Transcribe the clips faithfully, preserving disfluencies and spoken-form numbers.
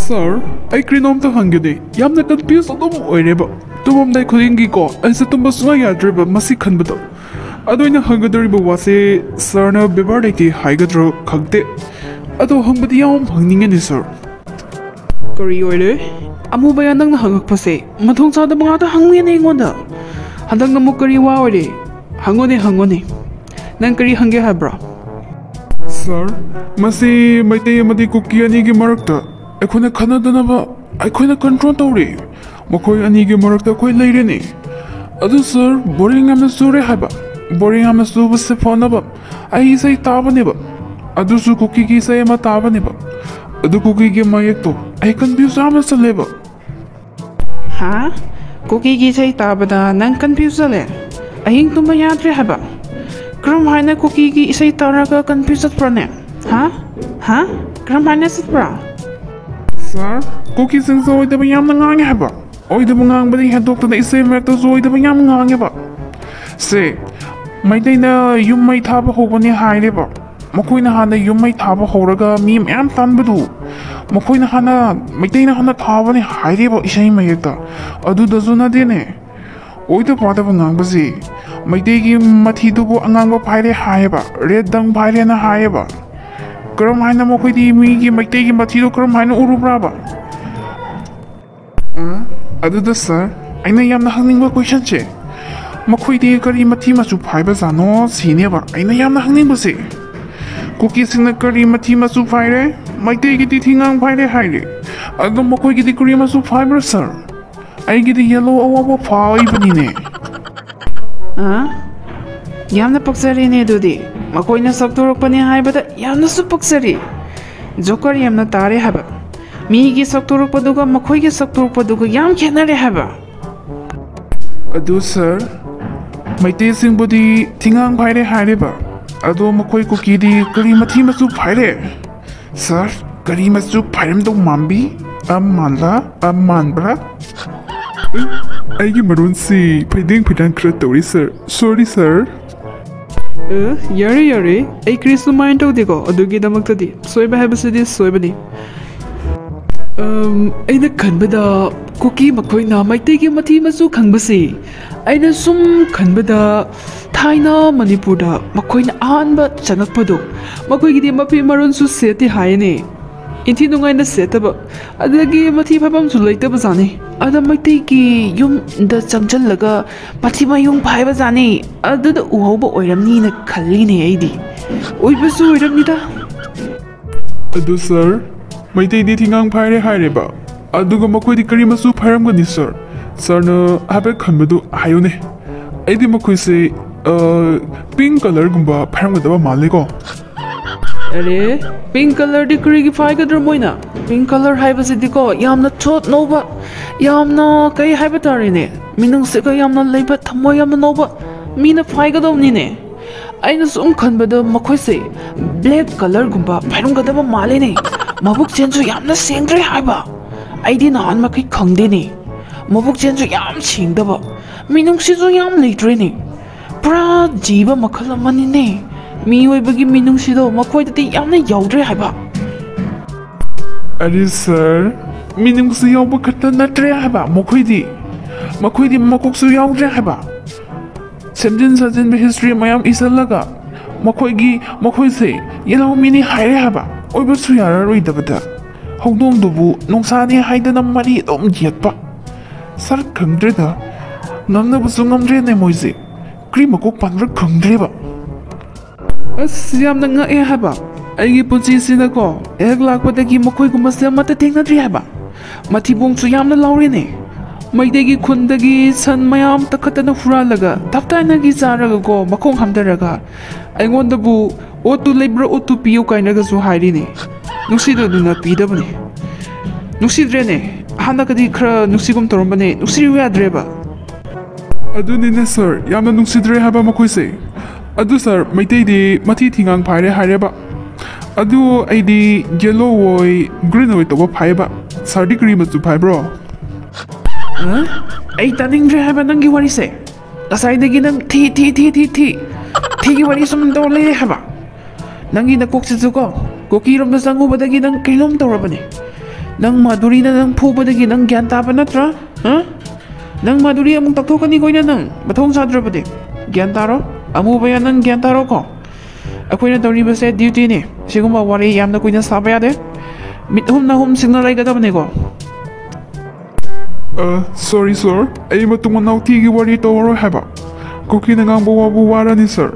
ꯁꯥꯔ, ꯑꯩ ꯀꯔꯤꯅꯣꯝꯇ ꯍꯪꯒꯦꯅꯦ꯫ ꯌꯥꯝꯅ ꯀꯟꯐ꯭ꯌꯨꯁ ꯑꯗꯨꯝ ꯑꯣꯏꯔꯦꯕ꯫ ꯇꯨꯝꯃꯝꯗꯥꯏ ꯈꯨꯗꯤꯡꯒꯤꯀꯣ, ꯑꯩꯁꯦ ꯇꯨꯝꯕ ꯁꯨꯡꯌꯥ ꯌꯥꯗ꯭ꯔꯦꯕ ꯃꯁꯤ ꯈꯟꯕꯗ꯫ ꯑꯗꯣ ꯑꯩꯅ ꯍꯪꯒꯗꯧꯔꯤꯕ ꯋꯥꯁꯦ ꯁꯥꯔꯅ ꯕꯦꯕꯥꯔ ꯂꯩꯇꯦ ꯍꯥꯏꯒꯗ꯭ꯔꯥ ꯈꯪꯗꯦ꯫ ꯑꯗꯣ ꯍꯪꯕꯗꯤ ꯌꯥꯝ ꯍꯪꯅꯤꯡꯉꯦꯅꯦ ꯁꯥꯔ꯫ ꯀꯔꯤ ꯑꯣꯏꯔꯦ? ꯑꯃꯨꯕꯌꯥ, ꯅꯪꯅ ꯍꯪꯉꯛꯄꯁꯦ ꯃꯊꯣꯡ ꯆꯥꯗꯕ ꯉꯥꯛꯇ ꯍꯪꯉꯦꯅꯦ ꯑꯩꯉꯣꯟꯗ꯫ ꯍꯟꯗꯛꯅ ꯑꯃꯨꯛ ꯀꯔꯤ ꯋꯥ ꯑꯣꯏꯔꯦ? ꯍꯪꯉꯣꯅꯦ, ꯍꯪꯉꯣꯅꯦ꯫ ꯅꯪ ꯀꯔꯤ ꯍꯪꯒꯦ ꯍꯥꯏꯕ꯭ꯔꯥ? ꯁꯥꯔ, ꯃꯁꯤ ꯃꯩꯇꯩ ꯑꯃꯗꯤ ꯀꯨꯀꯤ ꯑꯅꯤꯒꯤ ꯃꯔꯛꯇ ꯑꯩꯈꯣꯏꯅ ꯈꯟꯅꯗꯅꯕ ꯑꯩꯈꯣꯏꯅ ꯀꯟꯇ꯭ꯔꯣꯜ ꯇꯧꯔꯤ꯫ ꯃꯈꯣꯏ ꯑꯅꯤꯒꯤ ꯃꯔꯛꯇ ꯑꯩꯈꯣꯏ ꯂꯩꯔꯦꯅꯦ꯫ ꯑꯗꯨ ꯁꯥꯔ, ꯕꯣꯔꯤꯡ ꯌꯥꯝꯅ ꯆꯨꯔꯦ ꯍꯥꯏꯕ꯫ ꯕꯣꯔꯤꯡ ꯌꯥꯝꯅ ꯆꯨꯕꯁꯦ ꯐꯅꯕ ꯑꯩ ꯏꯁꯩ ꯇꯥꯕꯅꯦꯕ꯫ ꯑꯗꯨꯁꯨ ꯀꯨꯀꯤꯒꯤ ꯏꯁꯩ ꯑꯃ ꯇꯥꯕꯅꯦꯕ꯫ ꯑꯗꯨ ꯀꯨꯀꯤꯒꯤ ꯃꯌꯦꯛꯇꯣ ꯑꯩ ꯀꯟꯐ꯭ꯌꯨꯁ ꯌꯥꯝꯅ ꯆꯠꯂꯦꯕ꯫ ꯍꯥ? ꯀꯨꯀꯤꯒꯤ ꯏꯁꯩ ꯇꯥꯕꯗ ꯅꯪ ꯀꯟꯐ꯭ꯌꯨꯁ ꯆꯠꯂꯦ? ꯑꯍꯤꯡ ꯇꯨꯝꯕ ꯌꯥꯗ꯭ꯔꯦ ꯍꯥꯏꯕ? ꯀꯔꯝ ꯍꯥꯏꯅ ꯀꯨꯀꯤꯒꯤ ꯏꯁꯩ ꯇꯥꯔꯒ ꯀꯟꯐ꯭ꯌꯨꯁ ꯆꯠꯄ꯭ꯔꯣꯅꯦ? ꯍꯥ? ꯍꯥ? ꯀꯔꯝ ꯍꯥꯏꯅ ꯆꯠꯄ꯭ꯔꯥ? ꯁꯥꯔ, ꯀꯨꯀꯤꯁꯤꯡꯁꯨ ꯑꯣꯏꯗꯕ ꯌꯥꯝꯅ ꯉꯥꯡꯉꯦ ꯍꯥꯏꯕ꯫ ꯑꯣꯏꯗꯕ ꯉꯥꯡꯕꯗꯤ ꯍꯦꯟꯗꯣꯛꯇꯅ ꯏꯁꯩ ꯃꯔꯛꯇꯁꯨ ꯑꯣꯏꯗꯕ ꯌꯥꯝ ꯉꯥꯡꯉꯦꯕ꯫ ꯁꯦ, ꯃꯩꯇꯩꯅ ꯌꯨꯝ ꯃꯩ ꯊꯥꯕ ꯍꯧꯕꯅꯦ ꯍꯥꯏꯔꯦꯕ꯫ ꯃꯈꯣꯏꯅ ꯍꯥꯟꯅ ꯌꯨꯝ ꯃꯩ ꯊꯥꯕ ꯍꯧꯔꯒ ꯃꯤ ꯃꯌꯥꯝ ꯇꯥꯟꯕꯗꯨ ꯃꯈꯣꯏꯅ ꯍꯥꯟꯅ, ꯃꯩꯇꯩꯅ ꯍꯥꯟꯅ ꯊꯥꯕꯅꯦ ꯍꯥꯏꯔꯦꯕ ꯏꯁꯩ ꯃꯌꯦꯛꯇ꯫ ꯑꯗꯨꯗꯁꯨ ꯅꯠꯇꯦꯅꯦ꯫ ꯑꯣꯏꯗ ꯄꯥꯗꯕ ꯉꯥꯡꯕꯁꯤ꯫ ꯃꯩꯇꯩꯒꯤ ꯃꯊꯤꯗꯨꯕꯨ ꯑꯉꯥꯡꯕ ꯐꯥꯏꯔꯦ ꯍꯥꯏꯌꯦꯕ, ꯔꯦꯠ ꯗꯪ ꯐꯥꯏꯔꯦꯅ ꯍꯥꯏꯌꯦꯕ꯫ ꯀꯔꯝ ꯍꯥꯏꯅ ꯃꯈꯣꯏꯗꯤ ꯃꯤꯒꯤ ꯃꯩꯇꯩꯒꯤ ꯃꯊꯤꯗꯨ ꯀꯔꯝ ꯍꯥꯏꯅ ꯎꯔꯨꯕ꯭ꯔꯥꯕ? ꯑ? ꯑꯗꯨꯗ ꯁꯥꯔ, ꯑꯩꯅ ꯌꯥꯝꯅ ꯍꯪꯅꯤꯡꯕ ꯀꯣꯏꯁꯟꯁꯦ, ꯃꯈꯣꯏꯗꯤ ꯀꯔꯤ ꯃꯊꯤ ꯃꯆꯨ ꯐꯥꯏꯕꯖꯥꯠꯅꯣ ꯁꯤꯅꯦꯕ ꯑꯩꯅ ꯌꯥꯝꯅ ꯍꯪꯅꯤꯡꯕꯁꯦ꯫ ꯀꯨꯀꯤꯁꯤꯡꯅ ꯀꯔꯤ ꯃꯊꯤ ꯃꯆꯨ ꯐꯥꯏꯔꯦ? ꯃꯩꯇꯩꯒꯤꯗꯤ ꯊꯤꯉꯥꯡ ꯐꯥꯏꯔꯦ ꯍꯥꯏꯔꯦ꯫ ꯑꯗꯣ ꯃꯈꯣꯏꯒꯤꯗꯤ ꯀꯔꯤ ꯃꯆꯨ ꯐꯥꯏꯕ꯭ꯔꯥ ꯁꯥꯔ? ꯑꯩꯒꯤꯗꯤ ꯌꯦꯜꯂꯣ ꯑꯋꯥꯎꯕ ꯐꯥꯏꯕꯅꯤꯅꯦ꯫ ꯑ? ꯌꯥꯝꯅ ꯄꯛꯆꯔꯦꯅꯦ ꯑꯗꯨꯗꯤ꯫ ꯃꯈꯣꯏꯅ ꯁꯛꯇꯣꯔꯛꯄꯅꯦ ꯍꯥꯏꯕꯗ ꯌꯥꯝꯅꯁꯨ ꯄꯛꯆꯔꯤ꯫ ꯖꯣꯀꯔ ꯌꯥꯝꯅ ꯇꯥꯔꯦ ꯍꯥꯏꯕ꯫ ꯃꯤꯒꯤ ꯁꯛꯇꯣꯔꯛꯄꯗꯨꯒ ꯃꯈꯣꯏꯒꯤ ꯁꯛꯇꯣꯔꯛꯄꯗꯨꯒ ꯌꯥꯝ ꯈꯦꯠꯅꯔꯦ ꯍꯥꯏꯕ꯫ ꯑꯗꯨ ꯁꯥꯔ, ꯃꯩꯇꯩꯁꯤꯡꯕꯨꯗꯤ ꯊꯤꯉꯥꯡ ꯐꯥꯏꯔꯦ ꯍꯥꯏꯔꯤꯕ, ꯑꯗꯣ ꯃꯈꯣꯏ ꯀꯨꯀꯤꯗꯤ ꯀꯔꯤ ꯃꯊꯤ ꯃꯆꯨ ꯐꯥꯏꯔꯦ? ꯁꯥꯔ, ꯀꯔꯤ ꯃꯆꯨ ꯐꯥꯏꯔꯝꯗꯧ ꯃꯥꯟꯕꯤ? ꯑꯃꯥꯟꯂ? ꯑꯃꯥꯟꯕ꯭ꯔꯥ? ꯑꯩꯒꯤ ꯃꯔꯣꯟꯁꯤ ꯐꯩꯗꯦꯡ ꯐꯩꯗꯥꯡ ꯈꯔ ꯇꯧꯔꯤ ꯁꯥꯔ꯫ ꯁꯣꯔꯤ ꯁꯥꯔ꯫ ꯑ, ꯌꯥꯔꯦ, ꯌꯥꯔꯦ꯫ ꯑꯩ ꯀꯔꯤꯁꯨ ꯃꯥꯏꯟ ꯇꯧꯗꯦꯀꯣ꯫ ꯑꯗꯨꯒꯤꯗꯃꯛꯇꯗꯤ ꯁꯣꯏꯕ ꯍꯥꯏꯕꯁꯤꯗꯤ ꯁꯣꯏꯕꯅꯤ꯫ ꯑꯝ, ꯑꯩꯅ ꯈꯟꯕꯗ ꯀꯨꯀꯤ ꯃꯈꯣꯏꯅ ꯃꯩꯇꯩꯒꯤ ꯃꯊꯤ ꯃꯆꯨ ꯈꯪꯕꯁꯤ, ꯑꯩꯅ ꯁꯨꯝ ꯈꯟꯕꯗ ꯊꯥꯏꯅ ꯃꯅꯤꯄꯨꯔꯗ ꯃꯈꯣꯏꯅ ꯑꯍꯥꯟꯕ ꯆꯪꯉꯛꯄꯗꯣ, ꯃꯈꯣꯏꯒꯤꯗꯤ ꯃꯐꯤ ꯃꯔꯣꯟꯁꯨ ꯁꯦꯠꯇꯦ ꯍꯥꯏꯅꯦ꯫ ꯏꯟꯊꯤ ꯅꯨꯡꯉꯥꯏꯅ ꯁꯦꯠꯇꯕ, ꯑꯗꯒꯤ ꯃꯊꯤ ꯐꯥꯏꯕꯝꯁꯨ ꯂꯩꯇꯕꯖꯥꯠꯅꯤ꯫ ꯑꯗ ꯃꯩꯇꯩꯒꯤ ꯌꯨꯝꯗ ꯆꯪꯁꯤꯜꯂꯒ ꯃꯊꯤ ꯃꯌꯨꯡ ꯐꯥꯏꯕꯖꯥꯠꯅꯤ꯫ ꯑꯗꯨꯗ ꯎꯍꯧꯕ ꯑꯣꯏꯔꯝꯅꯤꯅ ꯈꯜꯂꯤꯅꯦ ꯑꯩꯗꯤ꯫ ꯑꯣꯏꯕꯁꯨ ꯑꯣꯏꯔꯝꯅꯤꯗ꯫ ꯑꯗꯨ ꯁꯥꯔ, ꯃꯩꯇꯩꯗꯤ ꯊꯤꯉꯥꯡ ꯐꯥꯏꯔꯦ ꯍꯥꯏꯔꯦꯕ, ꯑꯗꯨꯒ ꯃꯈꯣꯏꯗꯤ ꯀꯔꯤ ꯃꯆꯨ ꯐꯥꯏꯔꯝꯒꯅꯤ ꯁꯥꯔ? ꯁꯥꯔꯅ ꯍꯥꯏꯐꯦꯠ ꯈꯟꯕꯗꯨ ꯍꯥꯏꯌꯨꯅꯦ꯫ ꯑꯩꯗꯤ ꯃꯈꯣꯏꯁꯦ, ꯑ, ꯄꯤꯡ ꯀꯂꯔꯒꯨꯝꯕ ꯐꯥꯏꯔꯝꯒꯗꯕ ꯃꯥꯜꯂꯦꯀꯣ꯫ ꯑꯔꯦ, ꯄꯤꯡ ꯀꯂꯔꯗꯤ ꯀꯔꯤꯒꯤ ꯐꯥꯏꯒꯗ꯭ꯔꯣ ꯃꯣꯏꯅ? ꯄꯤꯡ ꯀꯂꯔ ꯍꯥꯏꯕꯁꯤꯗꯤꯀꯣ, ꯌꯥꯝꯅ ꯊꯣꯠ ꯅꯧꯕ, ꯌꯥꯝꯅ ꯀꯩ ꯍꯥꯏꯕ ꯇꯥꯔꯦꯅꯦ, ꯃꯤꯅꯨꯡꯁꯤꯒ ꯌꯥꯝꯅ ꯂꯩꯕ, ꯊꯃꯣꯏ ꯌꯥꯝꯅ ꯅꯧꯕ ꯃꯤꯅ ꯐꯥꯏꯒꯗꯧꯅꯤꯅꯦ꯫ ꯑꯩꯅ ꯁꯨꯝ ꯈꯟꯕꯗ ꯃꯈꯣꯏꯁꯦ ꯕ꯭ꯂꯦꯛ ꯀꯂꯔꯒꯨꯝꯕ ꯐꯥꯏꯔꯝꯒꯗꯕ ꯃꯥꯜꯂꯦꯅꯦ꯫ ꯃꯕꯨꯛ ꯆꯦꯟꯁꯨ ꯌꯥꯝꯅ ꯁꯦꯡꯗ꯭ꯔꯦ ꯍꯥꯏꯕ꯫ ꯑꯩꯗꯤ ꯅꯍꯥꯟ ꯃꯈꯩ ꯈꯪꯗꯦꯅꯦ꯫ ꯃꯕꯨꯛ ꯆꯦꯟꯁꯨ ꯌꯥꯝ ꯁꯦꯡꯗꯕ, ꯃꯤꯅꯨꯡꯁꯤꯁꯨ ꯌꯥꯝ ꯂꯩꯇ꯭ꯔꯦꯅꯦ꯫ ꯄꯨꯔꯥ ꯖꯤꯕ ꯃꯈꯜ ꯑꯃꯅꯤꯅꯦ꯫ ꯃꯤꯑꯣꯏꯕꯒꯤ ꯃꯤꯅꯨꯡꯁꯤꯗꯣ ꯃꯈꯣꯏꯗꯗꯤ ꯌꯥꯝꯅ ꯌꯥꯎꯗ꯭ꯔꯦ ꯍꯥꯏꯕ꯫ ꯑꯔꯦ ꯁꯥꯔ, ꯃꯤꯅꯨꯡꯁꯤ ꯌꯥꯎꯕ ꯈꯛꯇ ꯅꯠꯇ꯭ꯔꯦ ꯍꯥꯏꯕ ꯃꯈꯣꯏꯗꯤ꯫ ꯃꯈꯣꯏꯗꯤ ꯃꯀꯣꯛꯁꯨ ꯌꯥꯎꯗ꯭ꯔꯦ ꯍꯥꯏꯕ꯫ ꯁꯦꯝꯖꯤꯟ ꯁꯥꯖꯤꯟꯕ ꯍꯤꯁꯇ꯭ꯔꯤ ꯃꯌꯥꯝ ꯏꯁꯤꯜꯂꯒ ꯃꯈꯣꯏꯒꯤ, ꯃꯈꯣꯏꯁꯦ ꯌꯦꯜꯍꯧꯃꯤꯅꯤ ꯍꯥꯏꯔꯦ ꯍꯥꯏꯕ꯫ ꯑꯣꯏꯕꯁꯨ ꯌꯥꯔꯔꯣꯏꯗꯕꯗ ꯍꯧꯗꯣꯡꯗꯨꯕꯨ ꯅꯨꯡꯁꯥꯅꯤ ꯍꯥꯏꯗꯅ ꯃꯔꯤ ꯑꯗꯨꯝ ꯌꯦꯠꯄ꯫ ꯁꯥꯔ, ꯈꯪꯗ꯭ꯔꯦꯗ, ꯉꯥꯡꯅꯕꯁꯨ ꯉꯝꯗ꯭ꯔꯦꯅꯦ ꯃꯣꯏꯁꯦ꯫ ꯀꯔꯤ ꯃꯀꯣꯛ ꯄꯥꯟꯕ꯭ꯔꯥ ꯈꯪꯗ꯭ꯔꯦꯕ꯫ ꯑꯁ, ꯌꯥꯝꯅ ꯉꯛꯑꯦ ꯍꯥꯏꯕ꯫ ꯑꯩꯒꯤ ꯄꯨꯟꯁꯤꯁꯤꯗꯀꯣ, ꯍꯦꯛ ꯂꯥꯛꯄꯗꯒꯤ ꯃꯈꯣꯏꯒꯨꯝꯕꯁꯦ ꯑꯃꯠꯇ ꯊꯦꯡꯅꯗ꯭ꯔꯤ ꯍꯥꯏꯕ꯫ ꯃꯊꯤꯕꯣꯡꯁꯨ ꯌꯥꯝꯅ ꯂꯥꯎꯔꯦꯅꯦ꯫ ꯃꯩꯇꯩꯒꯤ ꯈꯨꯟꯗꯒꯤ ꯁꯟ ꯃꯌꯥꯝ ꯇꯛꯈꯠꯇꯅ ꯍꯨꯔꯥꯜꯂꯒ, ꯇꯞꯇꯥꯏꯅꯒꯤ ꯆꯥꯔꯒꯀꯣ, ꯃꯈꯣꯡ ꯍꯥꯝꯊꯔꯒ, ꯑꯩꯉꯣꯟꯗꯕꯨ "ꯑꯣꯠꯇꯨ ꯂꯩꯕ꯭ꯔꯥ, ꯑꯣꯠꯇꯨ ꯄꯤꯌꯨ" ꯀꯥꯏꯅꯒꯁꯨ ꯍꯥꯏꯔꯤꯅꯦ꯫ ꯅꯨꯡꯁꯤꯗꯗꯨꯅ ꯄꯤꯗꯕꯅꯤ꯫ ꯅꯨꯡꯁꯤꯗ꯭ꯔꯦꯅꯦ꯫ ꯍꯥꯟꯅꯒꯗꯤ ꯈꯔ ꯅꯨꯡꯁꯤꯒꯨꯝ ꯇꯧꯔꯝꯕꯅꯦ꯫ ꯅꯨꯡꯁꯤꯌꯨ ꯌꯥꯗ꯭ꯔꯦꯕ꯫ ꯑꯗꯨꯅꯤꯅꯦ ꯁꯥꯔ, ꯌꯥꯝꯅ ꯅꯨꯡꯁꯤꯗ꯭ꯔꯦ ꯍꯥꯏꯕ ꯃꯈꯣꯏꯁꯦ꯫ ꯑꯗꯨ ꯁꯥꯔ, ꯃꯩꯇꯩꯗꯤ ꯃꯊꯤ ꯊꯤꯉꯥꯡ ꯐꯥꯏꯔꯦ ꯍꯥꯏꯔꯦꯕ꯫ ꯑꯗꯨ ꯑꯩꯗꯤ ꯌꯦꯜꯂꯣ ꯑꯣꯏ, ꯒ꯭ꯔꯤꯟ ꯑꯣꯏ ꯇꯧꯕ ꯐꯥꯏꯌꯦꯕ꯫ ꯁꯥꯔꯗꯤ ꯀꯔꯤ ꯃꯆꯨ ꯐꯥꯏꯕ꯭ꯔꯣ? ꯑ? ꯑꯩ ꯇꯥꯅꯤꯡꯗ꯭ꯔꯦ ꯍꯥꯏꯕ ꯅꯪꯒꯤ ꯋꯥꯔꯤꯁꯦ꯫ ꯉꯁꯥꯏꯗꯒꯤ ꯅꯪ ꯊꯤ, ꯊꯤ, ꯊꯤ, ꯊꯤ, ꯊꯤ, ꯊꯤꯒꯤ ꯋꯥꯔꯤ ꯁꯨꯝ ꯇꯧꯔ ꯂꯩꯔꯦ ꯍꯥꯏꯕ꯫ ꯅꯪꯒꯤ ꯅꯀꯣꯛꯁꯤꯁꯨꯀꯣ, ꯀꯨꯀꯤꯔꯣꯝꯗ ꯆꯪꯉꯨꯕꯗꯒꯤ ꯅꯪ ꯀꯩꯅꯣꯝ ꯇꯧꯔꯕꯅꯦ꯫ ꯅꯪ ꯃꯥꯗꯨꯔꯤꯅ ꯅꯪ ꯐꯨꯕꯗꯒꯤ ꯅꯪ ꯒ꯭ꯌꯥꯟ ꯇꯥꯕ ꯅꯠꯇ꯭ꯔꯥ? ꯍꯥ? ꯅꯪ ꯃꯥꯗꯨꯔꯤ ꯑꯃꯨꯛ ꯇꯛꯊꯣꯛꯀꯅꯤꯀꯣ ꯑꯩꯅ ꯅꯪ꯫ ꯃꯊꯣꯡ ꯆꯥꯗ꯭ꯔꯕꯗꯤ꯫ ꯒ꯭ꯌꯥꯟ ꯇꯥꯔꯣ꯫ ꯑꯃꯨꯕꯌꯥ, ꯅꯪ ꯒ꯭ꯌꯥꯟ ꯇꯥꯔꯣꯀꯣ꯫ ꯑꯩꯈꯣꯏꯅ ꯇꯧꯔꯤꯕꯁꯦ duty ꯅꯤ꯫ ꯁꯤꯒꯨꯝꯕ ꯋꯥꯔꯤ ꯌꯥꯝꯅ ꯀꯨꯏꯅ ꯁꯥꯕ ꯌꯥꯗꯦ꯫ ꯃꯤꯠ ꯍꯨꯝꯅ ꯍꯨꯝ ꯁꯤꯡꯅ ꯂꯩꯒꯗꯕꯅꯤꯀꯣ꯫ ꯑ, sorry, sir꯫ ꯑꯩ ꯃꯇꯨꯡ ꯃꯅꯥꯎ ꯊꯤꯒꯤ ꯋꯥꯔꯤ ꯇꯧꯔꯔꯣꯏ ꯍꯥꯏꯕ꯫ ꯀꯨꯀꯤꯅ ꯉꯥꯡꯕ ꯋꯥꯕꯨ ꯋꯥꯔꯅꯤ, sir꯫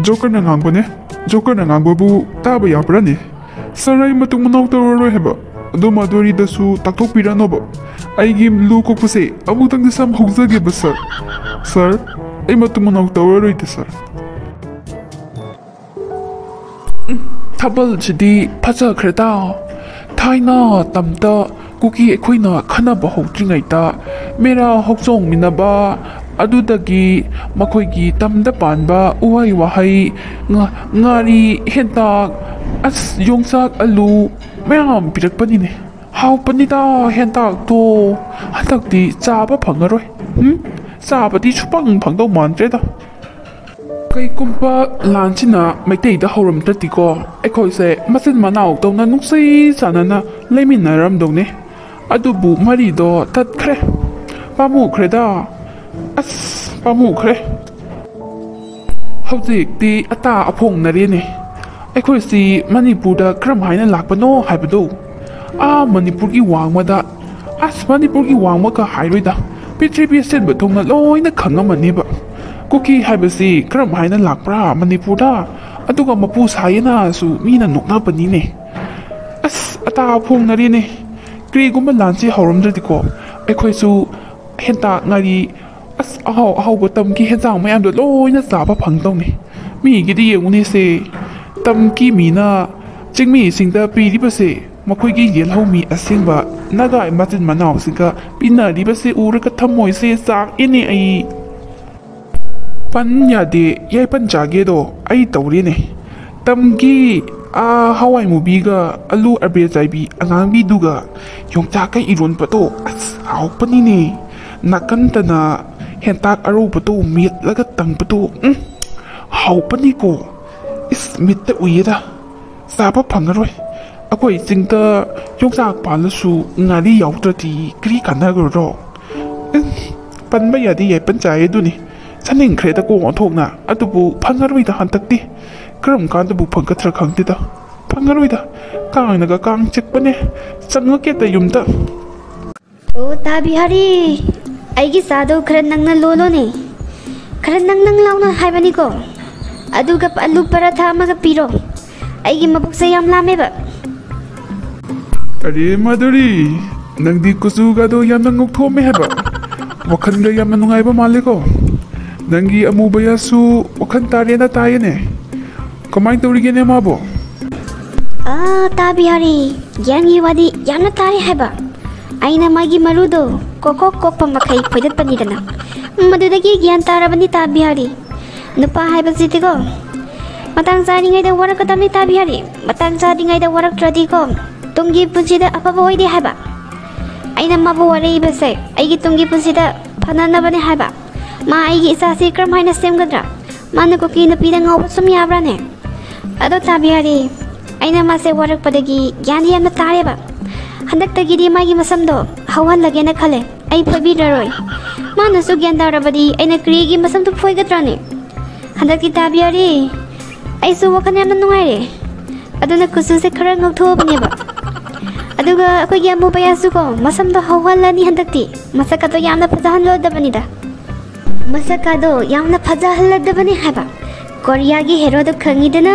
ꯖꯣꯀꯔꯅ ꯉꯥꯡꯕꯅꯦ꯫ ꯖꯣꯀꯔꯅ ꯉꯥꯡꯕꯕꯨ ꯇꯥꯕ ꯌꯥꯕ꯭ꯔꯅꯦ? Sir, ꯑꯩ ꯃꯇꯨꯡ ꯃꯅꯥꯎ ꯇꯧꯔꯔꯣꯏ ꯍꯥꯏꯕ꯫ ꯑꯗꯣ ꯃꯥꯗꯨꯔꯤꯗꯁꯨ ꯇꯥꯛꯊꯣꯛꯄꯤꯔꯅꯣꯕ꯫ ꯑꯩꯒꯤ ꯂꯨ ꯀꯣꯛꯄꯁꯦ ꯑꯃꯨꯛꯇꯪꯗꯤ ꯁꯝ ꯍꯧꯖꯒꯦꯕ, sir꯫ Sir, ꯑꯩ ꯃꯇꯨꯡ ꯃꯅꯥꯎ ꯇꯧꯔꯔꯣꯏꯗ, sir꯫ ꯎꯝ, ꯊꯥꯕꯜꯁꯤꯗꯤ ꯐꯖꯈ꯭ꯔꯦꯗ꯫ ꯊꯥꯏꯅ ꯇꯝꯗ ꯀꯨꯀꯤ ꯑꯩꯈꯣꯏꯅ ꯈꯟꯅꯕ ꯍꯧꯗ꯭ꯔꯤꯉꯩꯗ ꯃꯦꯔꯥ ꯍꯧꯆꯣꯡꯃꯤꯟꯅꯕ, ꯑꯗꯨꯗꯒꯤ ꯃꯈꯣꯏꯒꯤ ꯇꯝꯗ ꯄꯥꯟꯕ ꯎꯍꯩ ꯋꯥꯍꯩ, ꯉꯥ-, ꯉꯥꯔꯤ, ꯍꯦꯟꯇꯥꯛ, ꯑꯁ, ꯌꯣꯡꯆꯥꯛ, ꯑꯂꯨ ꯃꯌꯥꯝ ꯄꯤꯔꯛꯄꯅꯤꯅꯦ꯫ ꯍꯥꯎꯕꯅꯤꯗ ꯍꯦꯟꯇꯥꯛꯇꯣ꯫ ꯍꯟꯗꯛꯇꯤ ꯆꯥꯕ ꯐꯪꯉꯔꯣꯏ꯫ ꯎꯝ? ꯆꯥꯕꯗꯤ ꯁꯨꯐꯪ ꯐꯪꯗꯧ ꯃꯥꯟꯗ꯭ꯔꯦꯗ꯫ ꯀꯩꯒꯨꯝꯕ ꯂꯥꯟꯁꯤꯅ ꯃꯩꯇꯩꯗ ꯍꯧꯔꯝꯗ꯭ꯔꯗꯤꯀꯣ, ꯑꯩꯈꯣꯏꯁꯦ ꯃꯆꯤꯟ ꯃꯅꯥꯎ ꯇꯧꯅ ꯅꯨꯡꯁꯤ ꯆꯥꯟꯅꯅ ꯂꯩꯃꯤꯟꯅꯔꯝꯗꯧꯅꯦ꯫ ꯑꯗꯨꯕꯨ ꯃꯔꯤꯗꯣ ꯇꯠꯈ꯭ꯔꯦ꯫ ꯄꯥꯝꯃꯨꯈ꯭ꯔꯦꯗ꯫ ꯑꯁ, ꯄꯥꯝꯃꯨꯈ꯭ꯔꯦ꯫ ꯍꯧꯖꯤꯛꯇꯤ ꯑꯇꯥ ꯑꯐꯣꯡꯅꯔꯦꯅꯦ꯫ ꯑꯩꯈꯣꯏꯁꯤ ꯃꯅꯤꯄꯨꯔꯗ ꯀꯔꯝ ꯍꯥꯏꯅ ꯂꯥꯛꯄꯅꯣ ꯍꯥꯏꯕꯗꯨ꯫ ꯑꯥ ꯃꯅꯤꯄꯨꯔꯒꯤ ꯋꯥꯡꯃꯗ, ꯑꯁ, ꯃꯅꯤꯄꯨꯔꯒꯤ ꯋꯥꯡꯃꯒ ꯍꯥꯏꯔꯣꯏꯗ, ꯄ꯭ꯔꯤꯊꯤꯕꯤ ꯑꯁꯤꯟꯕ ꯊꯨꯡꯅ ꯂꯣꯏꯅ ꯈꯪꯉꯝꯃꯅꯦꯕ꯫ ꯀꯨꯀꯤ ꯍꯥꯏꯕꯁꯤ ꯀꯔꯝ ꯍꯥꯏꯅ ꯂꯥꯛꯄ꯭ꯔꯥ ꯃꯅꯤꯄꯨꯔꯗ? ꯑꯗꯨꯒ ꯃꯄꯨ ꯁꯥꯏꯌꯦꯅꯁꯨ ꯃꯤꯅ ꯅꯣꯛꯅꯕꯅꯤꯅꯦ꯫ ꯑꯁ, ꯑꯇꯥ ꯑꯐꯣꯡꯅꯔꯦꯅꯦ꯫ ꯀꯔꯤꯒꯨꯝꯕ ꯂꯥꯟꯁꯤ ꯍꯧꯔꯝꯗ꯭ꯔꯗꯤꯀꯣ, ꯑꯩꯈꯣꯏꯁꯨ ꯍꯦꯟꯇꯥꯛ, ꯉꯥꯔꯤ, ꯑꯁ, ꯑꯍꯥꯎ ꯑꯍꯥꯎꯕ ꯇꯝꯒꯤ ꯍꯦꯟꯖꯥꯡ ꯃꯌꯥꯝꯗꯣ ꯂꯣꯏꯅ ꯆꯥꯕ ꯐꯪꯗꯧꯅꯤ꯫ ꯃꯤꯒꯤꯗꯤ ꯌꯦꯡꯉꯨꯅꯦꯁꯦ, ꯇꯝꯒꯤ ꯃꯤꯅ ꯆꯤꯡꯃꯤꯁꯤꯡꯗ ꯄꯤꯔꯤꯕꯁꯦ, ꯃꯈꯣꯏꯒꯤ ꯌꯦꯜꯍꯧꯃꯤ ꯑꯁꯦꯡꯕ ꯅꯥꯒꯥ ꯃꯆꯤꯟ ꯃꯅꯥꯎꯁꯤꯡꯒ ꯄꯤꯅꯔꯤꯕꯁꯦ ꯎꯔꯒ ꯊꯃꯣꯏꯁꯦ ꯆꯥꯛꯑꯦꯅꯦ ꯑꯩ꯫ ꯄꯟ ꯌꯥꯗꯦ, ꯌꯥꯏꯄꯟ ꯆꯥꯒꯦꯗꯣ ꯑꯩ ꯇꯧꯔꯦꯅꯦ꯫ ꯇꯝꯒꯤ, ꯑꯥ, ꯍꯋꯥꯏ ꯃꯨꯕꯤꯒ ꯑꯂꯨ ꯑꯕꯦ ꯆꯥꯏꯕꯤ ꯑꯉꯥꯡꯕꯤꯗꯨꯒ ꯌꯣꯡꯆꯥꯛꯀ ꯏꯔꯣꯟꯕꯗꯣ, ꯑꯁ, ꯍꯥꯎꯄꯅꯤꯅꯦ꯫ ꯅꯥꯀꯟꯗꯅ ꯍꯦꯟꯇꯥꯛ ꯑꯔꯧꯕꯗꯣ ꯃꯦꯠꯂꯒ ꯇꯪꯕꯗꯣ, ꯎꯝ, ꯍꯥꯎꯄꯅꯤꯀꯣ꯫ ꯏꯁ, ꯃꯤꯠꯇ ꯎꯏꯌꯦꯗ꯫ ꯆꯥꯕ ꯐꯪꯉꯔꯣꯏ꯫ ꯑꯩꯈꯣꯏ ꯆꯤꯡꯗ ꯌꯣꯡꯆꯥꯛ ꯄꯥꯜꯂꯁꯨ ꯉꯥꯔꯤ ꯌꯥꯎꯗ꯭ꯔꯗꯤ ꯀꯔꯤ ꯀꯥꯟꯅꯒꯗ꯭ꯔꯣ? ꯎꯝ, ꯄꯟꯕ ꯌꯥꯗꯦ, ꯌꯥꯏꯄꯟ ꯆꯥꯏ ꯑꯗꯨꯅꯤ꯫ ꯆꯥꯅꯤꯡꯈ꯭ꯔꯦꯗꯀꯣ ꯑꯣꯟꯊꯣꯛꯅ꯫ ꯑꯗꯨꯕꯨ ꯐꯪꯉꯔꯣꯏꯗ ꯍꯟꯗꯛꯇꯤ꯫ ꯀꯔꯝ ꯀꯥꯟꯗꯕꯨ ꯐꯪꯒꯗ꯭ꯔꯥ ꯈꯪꯗꯦꯗ꯫ ꯐꯪꯉꯔꯣꯏꯗ꯫ ꯀꯥꯡꯅꯒ ꯀꯥꯡ ꯆꯤꯛꯄꯅꯦ꯫ ꯆꯪꯉꯛꯀꯦꯗ ꯌꯨꯝꯗ꯫ ꯑꯣ, ꯇꯥ ꯕꯤꯍꯥꯔꯤ, ꯑꯩꯒꯤ ꯆꯥꯗꯣ ꯈꯔ ꯅꯪꯅ ꯂꯣꯜꯂꯣꯅꯦ꯫ ꯈꯔ ꯅꯪ ꯅꯪ ꯂꯥꯎꯅ ꯍꯥꯏꯕꯅꯤꯀꯣ꯫ ꯑꯗꯨꯒ ꯑꯂꯨ ꯄꯔꯥꯊꯥ ꯑꯃꯒ ꯄꯤꯔꯣ꯫ ꯑꯩꯒꯤ ꯃꯕꯨꯛꯁꯦ ꯌꯥꯝ ꯂꯥꯝꯃꯦꯕ꯫ ꯑꯔꯦ ꯃꯥꯙꯨꯔꯤ, ꯅꯪꯗꯤ ꯀꯨꯆꯨꯒꯗꯣ ꯌꯥꯝꯅ ꯉꯧꯊꯣꯛꯑꯝꯃꯦ ꯍꯥꯏꯕ꯫ ꯋꯥꯈꯜꯒ ꯌꯥꯝꯅ ꯅꯨꯡꯉꯥꯏꯕ ꯃꯥꯜꯂꯦꯀꯣ꯫ ꯅꯪꯒꯤ ꯑꯃꯨꯕꯌꯥꯁꯨ ꯋꯥꯈꯜ ꯇꯥꯔꯦꯅ ꯇꯥꯏꯌꯦꯅꯦ꯫ ꯀꯃꯥꯏꯅ ꯇꯧꯔꯤꯒꯦꯅꯦ ꯃꯥꯕꯣ? ꯑꯥ, ꯇꯥ ꯕꯤꯍꯥꯔꯤ, ꯒ꯭ꯌꯥꯟꯒꯤ ꯋꯥꯗꯤ ꯌꯥꯝꯅ ꯇꯥꯔꯦ ꯍꯥꯏꯕ꯫ ꯑꯩꯅ ꯃꯥꯒꯤ ꯃꯔꯨꯗꯣ ꯀꯣꯛ ꯀꯣꯛ ꯀꯣꯛꯄ ꯃꯈꯩ ꯐꯣꯏꯗꯠꯄꯅꯤꯗꯅ꯫ ꯃꯗꯨꯗꯒꯤ ꯒ꯭ꯌꯥꯟ ꯇꯥꯔꯕꯅꯤ ꯇꯥ ꯕꯤꯍꯥꯔꯤ꯫ ꯅꯨꯄꯥ ꯍꯥꯏꯕꯁꯤꯗꯤꯀꯣ, ꯃꯇꯥꯡ ꯆꯥꯔꯤꯉꯩꯗ ꯋꯥꯔꯛꯀꯗꯕꯅꯤ ꯇꯥ ꯕꯤꯍꯥꯔꯤ꯫ ꯃꯇꯥꯡ ꯆꯥꯗ꯭ꯔꯤꯉꯩꯗ ꯋꯥꯔꯛꯇ꯭ꯔꯗꯤꯀꯣ, ꯇꯨꯡꯒꯤ ꯄꯨꯟꯁꯤꯗ ꯑꯐꯕ ꯑꯣꯏꯗꯦ ꯍꯥꯏꯕ꯫ ꯑꯩꯅ ꯃꯥꯕꯨ ꯋꯥꯔꯛꯏꯕꯁꯦ ꯑꯩꯒꯤ ꯇꯨꯡꯒꯤ ꯄꯨꯟꯁꯤꯗ ꯐꯅꯅꯕꯅꯦ ꯍꯥꯏꯕ꯫ ꯃꯥ ꯑꯩꯒꯤ ꯏꯆꯥꯁꯤ ꯀꯔꯝꯍꯥꯏꯅ ꯁꯦꯝꯒꯗ꯭ꯔꯥ? ꯃꯥꯅ ꯀꯨꯀꯤ ꯅꯨꯄꯤꯗ ꯉꯥꯎꯕ ꯁꯨꯝ ꯌꯥꯕ꯭ꯔꯥꯅꯦ? ꯑꯗꯣ ꯇꯥꯕꯤꯍꯥꯔꯤ, ꯑꯩꯅ ꯃꯥꯁꯦ ꯋꯥꯔꯛꯄꯗꯒꯤ ꯒ꯭ꯌꯥꯟ ꯌꯥꯝꯅ ꯇꯥꯔꯦꯕ꯫ ꯍꯟꯗꯛꯇꯒꯤꯗꯤ ꯃꯥꯒꯤ ꯃꯁꯝꯗꯣ ꯍꯧꯍꯜꯂꯒꯦꯅ ꯈꯜꯂꯦ꯫ ꯑꯩ ꯐꯣꯏꯕꯤꯔꯔꯣꯏ꯫ ꯃꯥꯅꯁꯨ ꯒ꯭ꯌꯥꯟ ꯇꯥꯔꯕꯗꯤ ꯑꯩꯅ ꯀꯔꯤꯒꯤ ꯃꯁꯝꯗꯣ ꯐꯣꯏꯒꯗ꯭ꯔꯥꯅꯦ? ꯍꯟꯗꯛꯇꯤ ꯇꯥꯕꯤꯍꯥꯔꯤ, ꯑꯩꯁꯨ ꯋꯥꯈꯜ ꯌꯥꯝꯅ ꯅꯨꯡꯉꯥꯏꯔꯦ꯫ ꯑꯗꯨꯅ ꯀꯨꯆꯨꯁꯦ ꯈꯔ ꯉꯧꯊꯣꯛꯑꯕꯅꯦꯕ꯫ ꯑꯗꯨꯒ ꯑꯩꯈꯣꯏꯒꯤ ꯑꯃꯨꯕꯌꯥꯁꯨꯀꯣ, ꯃꯁꯝꯗꯣ ꯍꯧꯍꯜꯂꯅꯤ ꯍꯟꯗꯛꯇꯤ꯫ ꯃꯁꯛ ꯑꯗꯣ ꯌꯥꯝꯅ ꯐꯖꯍꯜꯂꯣꯏꯗꯕꯅꯤꯗ꯫ ꯃꯁꯛ ꯑꯗꯣ ꯌꯥꯝꯅ ꯐꯖꯍꯜꯂꯗꯕꯅꯤ ꯍꯥꯏꯕ꯫ ꯀꯣꯔꯤꯌꯥꯒꯤ ꯍꯦꯔꯣꯗꯣ ꯈꯪꯉꯤꯗꯅ,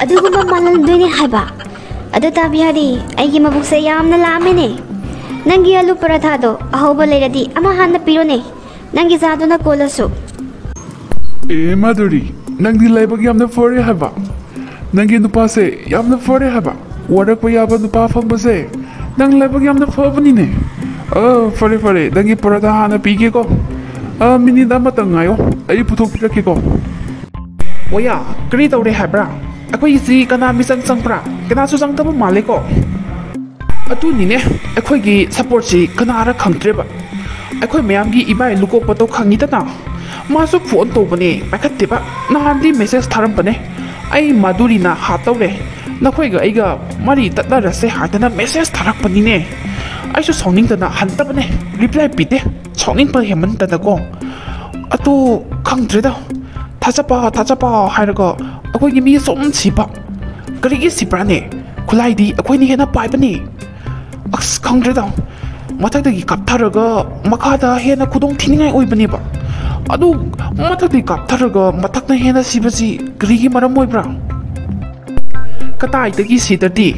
ꯑꯗꯨꯒꯨꯝꯕ ꯃꯥꯜꯍꯟꯗꯣꯏꯅꯦ ꯍꯥꯏꯕ꯫ ꯑꯗꯨ ꯇꯥꯕꯤꯍꯥꯔꯤ, ꯑꯩꯒꯤ ꯃꯕꯨꯛꯁꯦ ꯌꯥꯝꯅ ꯂꯥꯝꯃꯦꯅꯦ꯫ ꯅꯪꯒꯤ ꯑꯂꯨ ꯄꯔꯥꯊꯥꯗꯣ ꯑꯍꯧꯕ ꯂꯩꯔꯗꯤ ꯑꯃ ꯍꯥꯟꯅ ꯄꯤꯔꯣꯅꯦ꯫ ꯅꯪꯒꯤ ꯆꯥꯗꯨꯅ ꯀꯣꯜꯂꯁꯨ꯫ ꯑꯦ ꯃꯥꯙꯨꯔꯤ, ꯅꯪꯗꯤ ꯂꯥꯏꯕꯛ ꯌꯥꯝꯅ ꯐꯔꯦ ꯍꯥꯏꯕ꯫ ꯅꯪꯒꯤ ꯅꯨꯄꯥꯁꯦ ꯌꯥꯝꯅ ꯐꯔꯦ ꯍꯥꯏꯕ꯫ ꯋꯥꯔꯛꯄ ꯌꯥꯕ ꯅꯨꯄꯥ ꯐꯪꯕꯁꯦ ꯅꯪ ꯂꯥꯏꯕꯛ ꯌꯥꯝꯅ ꯐꯕꯅꯤꯅꯦ꯫ ꯑ, ꯐꯔꯦ ꯐꯔꯦ, ꯅꯪꯒꯤ ꯄꯔꯥꯊꯥ ꯍꯥꯟꯅ ꯄꯤꯒꯦꯀꯣ꯫ ꯑ, ꯃꯤꯅꯤꯠ ꯑꯃꯇꯪ ꯉꯥꯏꯌꯣ, ꯑꯩ ꯄꯨꯊꯣꯛꯄꯤꯔꯛꯀꯦꯀꯣ꯫ ꯑꯣꯌꯥ, ꯀꯔꯤ ꯇꯧꯔꯦ ꯍꯥꯏꯕ꯭ꯔꯥ? ꯑꯩꯈꯣꯏꯒꯤꯁꯤ ꯀꯅꯥ ꯃꯤꯆꯪ ꯆꯪꯕ꯭ꯔꯥ? ꯀꯅꯥꯁꯨ ꯆꯪꯗꯕ ꯃꯥꯜꯂꯦꯀꯣ꯫ ꯑꯗꯨꯅꯤꯅꯦ, ꯑꯩꯈꯣꯏꯒꯤ ꯁꯞꯄꯣꯔꯠꯁꯤ ꯀꯅꯥꯔ ꯈꯪꯗ꯭ꯔꯦꯕ꯫ ꯑꯩꯈꯣꯏ ꯃꯌꯥꯝꯒꯤ ꯏꯕꯥꯏ ꯂꯨꯀꯣꯛꯄꯗꯣ ꯈꯪꯉꯤꯗꯅ, ꯃꯥꯁꯨ ꯐꯣꯟ ꯇꯧꯕꯅꯦ, ꯄꯥꯏꯈꯠꯇꯦꯕ꯫ ꯅꯍꯥꯟꯗꯤ ꯃꯦꯁꯦꯖ ꯊꯥꯔꯝꯕꯅꯦ, "ꯑꯩ ꯃꯥꯙꯨꯔꯤꯅ ꯍꯥꯠ ꯇꯧꯔꯦ, ꯅꯈꯣꯏꯒ ꯑꯩꯒ ꯃꯔꯤ ꯇꯠꯅꯔꯁꯦ ꯍꯥꯏꯗꯅ ꯃꯦꯁꯦꯖ ꯊꯥꯔꯛꯄꯅꯤꯅꯦ꯫ ꯑꯩꯁꯨ ꯁꯥꯎꯅꯤꯡꯗꯅ ꯍꯟꯇꯕꯅꯦ, ꯔꯤꯄ꯭ꯂꯥꯏ ꯄꯤꯗꯦ, ꯁꯥꯎꯅꯤꯡꯕ ꯍꯦꯟꯃꯟꯗꯅꯀꯣ꯫ ꯑꯗꯣ ꯈꯪꯗ꯭ꯔꯦꯗ, ꯊꯥꯖꯕ ꯊꯥꯖꯕ ꯍꯥꯏꯔꯒ ꯑꯩꯈꯣꯏꯒꯤ ꯃꯤ ꯑꯁꯨꯝ ꯁꯤꯕ꯫ ꯀꯔꯤꯒꯤ ꯁꯤꯕ꯭ꯔꯥꯅꯦ? ꯈꯨꯠꯂꯥꯏꯗꯤ ꯑꯩꯈꯣꯏꯅ ꯍꯦꯟꯅ ꯄꯥꯏꯕꯅꯦ꯫ ꯑꯁ ꯈꯪꯗ꯭ꯔꯦꯗ, ꯃꯊꯛꯇꯒꯤ ꯀꯥꯞꯊꯔꯒ ꯃꯈꯥꯗ ꯍꯦꯟꯅ ꯈꯨꯗꯣꯡ ꯊꯤꯅꯤꯡꯉꯥꯏ ꯑꯣꯏꯕꯅꯦꯕ꯫ ꯑꯗꯨ ꯃꯊꯛꯇꯒꯤ ꯀꯥꯞꯊꯔꯒ ꯃꯊꯛꯅ ꯍꯦꯟꯅ ꯁꯤꯕꯁꯤ ꯀꯔꯤꯒꯤ ꯃꯔꯝ ꯑꯣꯏꯕ꯭ꯔꯥ? ꯀꯗꯥꯏꯗꯒꯤ ꯁꯤꯗꯗꯤ?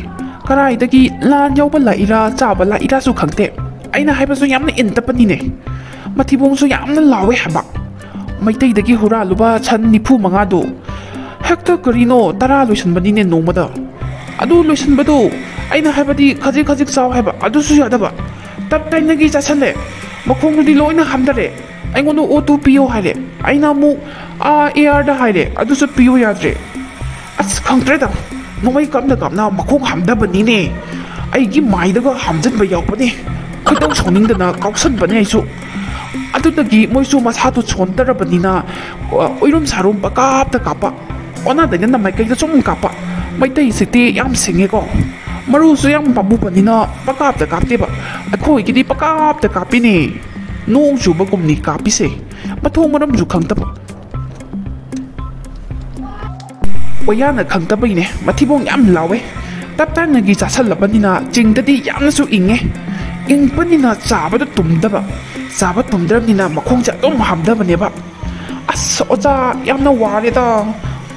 ꯀꯗꯥꯏꯗꯒꯤ ꯂꯥꯟ ꯌꯥꯎꯕ ꯂꯥꯛꯏꯔꯥ, ꯆꯥꯕ ꯂꯥꯛꯏꯔꯥꯁꯨ ꯈꯪꯗꯦ꯫ ꯑꯩꯅ ꯍꯥꯏꯕꯁꯨ ꯌꯥꯝꯅ ꯏꯟꯇꯕꯅꯤꯅꯦ꯫ ꯃꯊꯤꯕꯣꯡꯁꯨ ꯌꯥꯝꯅ ꯂꯥꯎꯋꯦ ꯍꯥꯏꯕ꯫ ꯃꯩꯇꯩꯗꯒꯤ ꯍꯨꯔꯥꯜꯂꯨꯕ ꯁꯟ ꯅꯤꯐꯨ ꯃꯉꯥꯗꯨ ꯍꯦꯛꯇ ꯀꯔꯤꯅꯣ ꯇꯔꯥ ꯂꯣꯏꯁꯤꯟꯕꯅꯤꯅꯦ ꯅꯣꯡꯃꯗ꯫ ꯑꯗꯨ ꯂꯣꯏꯁꯤꯟꯕꯗꯨ ꯑꯩꯅ ꯍꯥꯏꯕꯗꯤ ꯈꯖꯤꯛ ꯈꯖꯤꯛ ꯆꯥꯎ ꯍꯥꯏꯕ, ꯑꯗꯨꯁꯨ ꯌꯥꯗꯕ꯫ ꯇꯞ ꯇꯥꯏꯅꯒꯤ ꯆꯥꯁꯜꯂꯦ꯫ ꯃꯈꯣꯡꯗꯨꯗꯤ ꯂꯣꯏꯅ ꯍꯥꯝꯊꯔꯦ꯫ ꯑꯩꯉꯣꯟꯗ ꯑꯣ ꯇꯨ ꯄꯤꯌꯣ ꯍꯥꯏꯔꯦ꯫ ꯑꯩꯅ ꯑꯃꯨꯛ ꯑꯥ ꯑꯦ ꯑꯥꯔꯗ ꯍꯥꯏꯔꯦ, ꯑꯗꯨꯁꯨ ꯄꯤꯌꯨ ꯌꯥꯗ꯭ꯔꯦ꯫ ꯑꯁ ꯈꯪꯗ꯭ꯔꯦꯗ, ꯅꯣꯡꯃꯩ ꯀꯥꯞꯅ ꯀꯥꯞꯅ ꯃꯈꯣꯡ ꯍꯥꯝꯊꯕꯅꯤꯅꯦ꯫ ꯑꯩꯒꯤ ꯃꯥꯏꯗꯒ ꯍꯥꯝꯖꯟꯕ ꯌꯥꯎꯕꯅꯦ꯫ ꯈꯣꯏꯗꯧ ꯁꯥꯎꯅꯤꯡꯗꯅ ꯀꯥꯎꯁꯟꯕꯅꯦ ꯑꯩꯁꯨ꯫ ꯑꯗꯨꯗꯒꯤ ꯃꯣꯏꯁꯨ ꯃꯁꯥꯗꯣ ꯁꯣꯟꯊꯔꯕꯅꯤꯅ, ꯑ, ꯎꯏꯔꯨꯝ ꯁꯥꯔꯨꯝ ꯄꯀꯥꯞꯇ ꯀꯥꯞꯄ꯫ ꯑꯣꯟꯅ ꯇꯩꯅꯅ ꯃꯥꯏꯀꯩꯗ ꯁꯨꯝ ꯀꯥꯞꯄ꯫ ꯃꯩꯇꯩꯁꯤꯗꯤ ꯌꯥꯝ ꯁꯤꯡꯉꯦꯀꯣ꯫ ꯃꯔꯨꯁꯨ ꯌꯥꯝ ꯄꯥꯝꯃꯨꯕꯅꯤꯅ ꯄꯀꯥꯞꯇ ꯀꯥꯞꯇꯦꯕ꯫ ꯑꯩꯈꯣꯏꯒꯤꯗꯤ ꯄꯀꯥꯞꯇ ꯀꯥꯞꯄꯤꯅꯦ꯫ ꯅꯣꯡ ꯆꯨꯕꯒꯨꯝꯅꯤ ꯀꯥꯞꯄꯤꯁꯦ꯫ ꯃꯊꯣꯡ ꯃꯔꯝꯁꯨ ꯈꯪꯗꯕ꯫ ꯑꯣꯌꯥꯅ ꯈꯪꯗꯕꯩꯅꯦ, ꯃꯊꯤꯕꯣꯡ ꯌꯥꯝ ꯂꯥꯎꯋꯦ꯫ ꯇꯞ ꯇꯥꯏꯅꯒꯤ ꯆꯥꯁꯜꯂꯕꯅꯤꯅ ꯆꯤꯡꯗꯗꯤ ꯌꯥꯝꯅꯁꯨ ꯏꯪꯉꯦ꯫ ꯏꯪꯕꯅꯤꯅ ꯆꯥꯕꯗ ꯇꯨꯝꯗꯕ, ꯆꯥꯕ ꯇꯨꯝꯗ꯭ꯔꯕꯅꯤꯅ ꯃꯈꯣꯡꯁꯦ ꯑꯗꯨꯝ ꯍꯥꯝꯊꯕꯅꯦꯕ꯫ ꯑꯁ ꯑꯣꯖꯥ, ꯌꯥꯝꯅ ꯋꯥꯔꯦꯗ꯫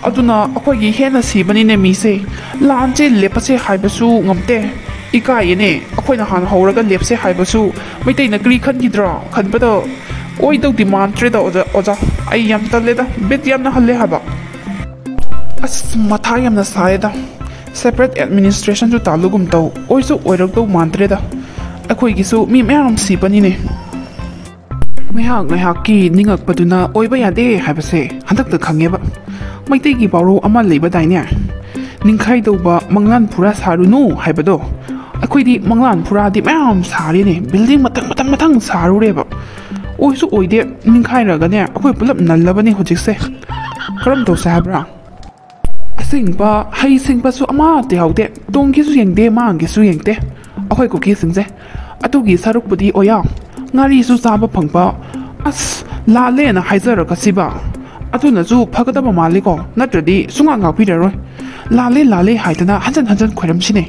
ꯑꯗꯨꯅ ꯑꯩꯈꯣꯏꯒꯤ ꯍꯦꯟꯅ ꯁꯤꯕꯅꯤꯅꯦ ꯃꯤꯁꯦ꯫ ꯂꯥꯟꯁꯦ ꯂꯦꯞꯄꯁꯦ ꯍꯥꯏꯕꯁꯨ ꯉꯝꯗꯦ꯫ ꯏꯀꯥꯏꯌꯦꯅꯦ, ꯑꯩꯈꯣꯏꯅ ꯍꯥꯟꯅ ꯍꯧꯔꯒ ꯂꯦꯞꯁꯦ ꯍꯥꯏꯕꯁꯨ꯫ ꯃꯩꯇꯩꯅ ꯀꯔꯤ ꯈꯟꯈꯤꯗ꯭ꯔꯣ ꯈꯟꯕꯗ ꯑꯣꯏꯗꯧꯗꯤ ꯃꯥꯟꯗ꯭ꯔꯦꯗ ꯑꯣꯖꯥ, ꯑꯣꯖꯥ꯫ ꯑꯩ ꯌꯥꯝ ꯇꯜꯂꯦꯗ, ꯕꯤꯠ ꯌꯥꯝꯅ ꯍꯜꯂꯦ ꯍꯥꯏꯕ꯫ ꯑꯁ ꯃꯊꯥ ꯌꯥꯝꯅ ꯁꯥꯏꯌꯦꯗ꯫ ꯁꯦꯄꯔꯦꯠ ꯑꯦꯗꯃꯤꯅꯤꯁꯇ꯭ꯔꯦꯁꯟꯁꯨ ꯇꯥꯜꯂꯨꯒꯨꯝ ꯇꯧ, ꯑꯣꯏꯁꯨ ꯑꯣꯏꯔꯛꯇꯧ ꯃꯥꯟꯗ꯭ꯔꯦꯗ꯫ ꯑꯩꯈꯣꯏꯒꯤꯁꯨ ꯃꯤ ꯃꯌꯥꯝ ꯁꯤꯕꯅꯤꯅꯦ꯫ ꯉꯥꯏꯍꯥꯛ ꯉꯥꯏꯍꯥꯛꯀꯤ ꯅꯤꯡꯉꯛꯄꯗꯨꯅ ꯑꯣꯏꯕ ꯌꯥꯗꯦ ꯍꯥꯏꯕꯁꯦ ꯍꯟꯗꯛꯇ ꯈꯪꯉꯦꯕ꯫ ꯃꯩꯇꯩꯒꯤ ꯄꯥꯎꯔꯧ ꯑꯃ ꯂꯩꯕꯗꯥꯏꯅꯦ, "ꯅꯤꯡꯈꯥꯏ ꯇꯧꯕ ꯃꯪꯂꯥꯟ ꯐꯨꯔꯥ ꯁꯥꯔꯨꯅꯨ" ꯍꯥꯏꯕꯗꯣ꯫ ꯑꯩꯈꯣꯏꯗꯤ ꯃꯪꯂꯥꯟ ꯐꯨꯔꯥꯗꯤ ꯃꯌꯥꯝ ꯁꯥꯔꯦꯅꯦ, ꯕꯤꯜꯗꯤꯡ ꯃꯊꯪ ꯃꯊꯪ ꯃꯊꯪ ꯁꯥꯔꯨꯔꯦꯕ꯫ ꯑꯣꯏꯁꯨ ꯑꯣꯏꯗꯦ, ꯅꯤꯡꯈꯥꯏꯔꯒꯅꯦ ꯑꯩꯈꯣꯏ ꯄꯨꯂꯞ ꯅꯜꯂꯕꯅꯦ ꯍꯧꯖꯤꯛꯁꯦ꯫ ꯀꯔꯝ ꯇꯧꯁꯦ ꯍꯥꯏꯕ꯭ꯔꯥ? ꯑꯁ, ꯁꯤꯡꯕ, ꯍꯩ ꯁꯤꯡꯕꯁꯨ ꯑꯃꯠꯇ ꯌꯥꯎꯗꯦ꯫ ꯇꯣꯡꯒꯦꯁꯨ ꯌꯦꯡꯗꯦ, ꯃꯥꯡꯒꯦꯁꯨ ꯌꯦꯡꯗꯦ ꯑꯩꯈꯣꯏ ꯀꯨꯀꯤꯁꯤꯡꯁꯦ꯫ ꯑꯗꯨꯒꯤ ꯁꯔꯨꯛꯄꯨꯗꯤ ꯑꯣꯌꯥ, ꯉꯥꯔꯤꯁꯨ ꯆꯥꯕ ꯐꯪꯕ꯫ ꯑꯁ, ꯂꯥꯜꯂꯦꯅ ꯍꯥꯏꯖꯔꯒ ꯁꯤꯕ꯫ ꯑꯗꯨꯅꯁꯨ ꯐꯒꯗꯕ ꯃꯥꯜꯂꯤꯀꯣ, ꯅꯠꯇ꯭ꯔꯗꯤ ꯁꯨꯡꯉꯥꯛ ꯉꯥꯛꯄꯤꯔꯔꯣꯏ꯫ "ꯂꯥꯜꯂꯦ, ꯂꯥꯜꯂꯦ" ꯍꯥꯏꯗꯅ ꯍꯟꯖꯟ ꯍꯟꯖꯟ ꯈꯣꯏꯔꯝꯁꯤꯅꯦ꯫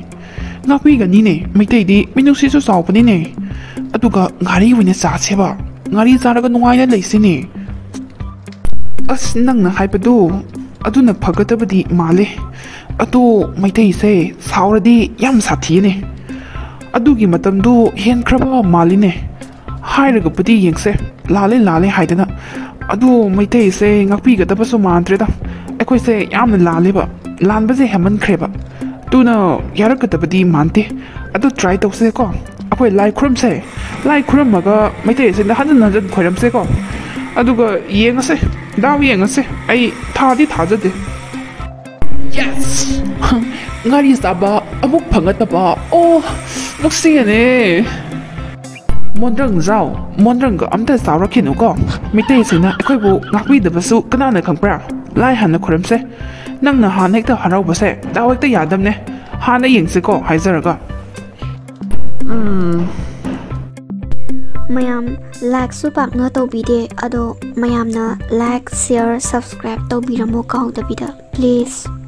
ꯉꯥꯛꯄꯤꯒꯅꯤꯅꯦ, ꯃꯩꯇꯩꯗꯤ ꯃꯤꯅꯨꯡꯁꯤꯁꯨ ꯆꯥꯎꯕꯅꯤꯅꯦ꯫ ꯑꯗꯨꯒ ꯉꯥꯔꯤ ꯑꯣꯏꯅ ꯆꯥꯁꯦꯕ꯫ ꯉꯥꯔꯤ ꯆꯥꯔꯒ ꯅꯨꯡꯉꯥꯏꯅ ꯂꯩꯁꯤꯅꯦ꯫ ꯑꯁ, ꯅꯪꯅ ꯍꯥꯏꯕꯗꯨ ꯑꯗꯨꯅ ꯐꯒꯗꯕꯗꯤ ꯃꯥꯜꯂꯦ꯫ ꯑꯗꯣ ꯃꯩꯇꯩꯁꯦ ꯁꯥꯎꯔꯗꯤ ꯌꯥꯝ ꯁꯥꯊꯤꯅꯦ꯫ ꯑꯗꯨꯒꯤ ꯃꯇꯝꯗꯨ ꯍꯦꯟꯈ꯭ꯔꯕ ꯃꯥꯜꯂꯤꯅꯦ꯫ ꯍꯥꯏꯔꯒꯕꯨꯗꯤ ꯌꯦꯡꯁꯦ, ꯂꯥꯜꯂꯦ ꯂꯥꯜꯂꯦ ꯍꯥꯏꯗꯅ꯫ ꯑꯗꯨ ꯃꯩꯇꯩꯁꯦ ꯉꯥꯛꯄꯤꯒꯗꯕꯁꯨ ꯃꯥꯟꯗ꯭ꯔꯦꯗ꯫ ꯑꯩꯈꯣꯏꯁꯦ ꯌꯥꯝꯅ ꯂꯥꯜꯂꯦꯕ, ꯂꯥꯟꯕꯁꯦ ꯍꯦꯟꯃꯟꯈ꯭ꯔꯦꯕ꯫ ꯑꯗꯨꯅ ꯌꯥꯔꯛꯀꯗꯕꯗꯤ ꯃꯥꯟꯗꯦ꯫ ꯑꯗꯨ try ꯇꯧꯁꯦꯀꯣ꯫ ꯑꯩꯈꯣꯏ ꯂꯥꯏ ꯈꯨꯔꯨꯝꯁꯦ꯫ ꯂꯥꯏ ꯈꯨꯔꯨꯝꯃꯒ ꯃꯩꯇꯩꯁꯤꯡꯗ ꯍꯟꯖꯟ ꯍꯟꯖꯟ ꯈꯣꯏꯔꯝꯁꯦꯀꯣ꯫ ꯑꯗꯨꯒ ꯌꯦꯡꯉꯁꯦ, ꯗꯥꯎ ꯌꯦꯡꯉꯁꯦ꯫ ꯑꯩ ꯊꯥꯗꯤ ꯊꯥꯖꯗꯦ꯫ Yes! ꯉꯥꯔꯤ ꯆꯥꯕ ꯑꯃꯨꯛ ꯐꯪꯒꯗꯕ꯫ ꯑꯣ, ꯅꯨꯡꯁꯤꯌꯦꯅꯦ꯫ ꯃꯣꯟꯗ꯭ꯔꯪ ꯖꯥꯎ, ꯃꯣꯟꯗ꯭ꯔꯪꯒ ꯑꯝꯇ ꯆꯥꯎꯔꯛꯈꯤꯅꯨꯀꯣ꯫ ꯃꯤꯇꯩꯁꯤꯡꯅ ꯑꯩꯈꯣꯏꯕꯨ ꯉꯥꯛꯄꯤꯗꯕꯁꯨ ꯀꯅꯥꯅ ꯈꯪꯕ꯭ꯔꯥ? ꯂꯥꯏ ꯍꯥꯟꯅ ꯈꯨꯔꯨꯝꯁꯦ꯫ ꯅꯪꯅ ꯍꯥꯟꯅ ꯍꯦꯛꯇ ꯍꯔꯥꯎꯕꯁꯦ ꯗꯥꯎ ꯍꯦꯛꯇ ꯌꯥꯗꯕꯅꯦ꯫ ꯍꯥꯟꯅ ꯌꯦꯡꯁꯤꯀꯣ ꯍꯥꯏꯖꯔꯒ꯫ ꯎꯝ꯫ ꯃꯌꯥꯝ like ꯁꯨ ꯄꯥꯛꯅ ꯇꯧꯕꯤꯗꯦ, ꯑꯗꯣ ꯃꯌꯥꯝꯅ like, share, subscribe ꯇꯧꯕꯤꯔꯝꯃꯣ ꯀꯥꯎꯗꯕꯤꯗ, please꯫